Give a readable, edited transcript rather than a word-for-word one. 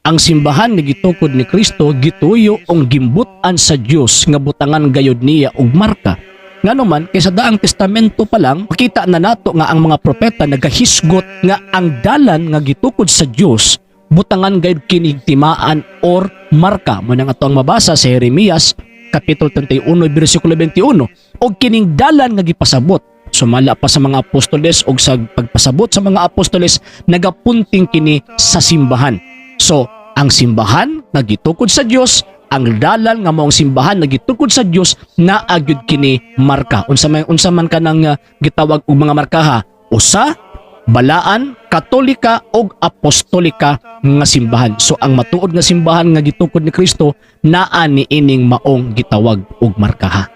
Ang simbahan nga gitukod ni Kristo, gituyo ong gimbut-an sa Dios nga butangan gayud niya og marka. Ngano man kay sa Daang Testamento pa lang, makita na nato nga ang mga propeta nagahisgot nga ang dalan nga gitukod sa Dios, butangan gayud kini timaan or marka. Mao nang ato ang mabasa sa Jeremias kapitulo 31 bersikulo 21, og kining dalan nga gipasabot sumala pa sa mga apostoles og sa pagpasabot sa mga apostoles, nagapunting kini sa simbahan. So, ang simbahan nga gitukod sa Dios, ang dalan nga maong simbahan nga gitukod sa Dios, naa gyud kini marka. Unsa man kanang gitawag og mga markaha? Usa, balaan, katolika og apostolika nga simbahan. So ang matuod nga simbahan nga gitukod ni Kristo, naa ni ining maong gitawag og markaha.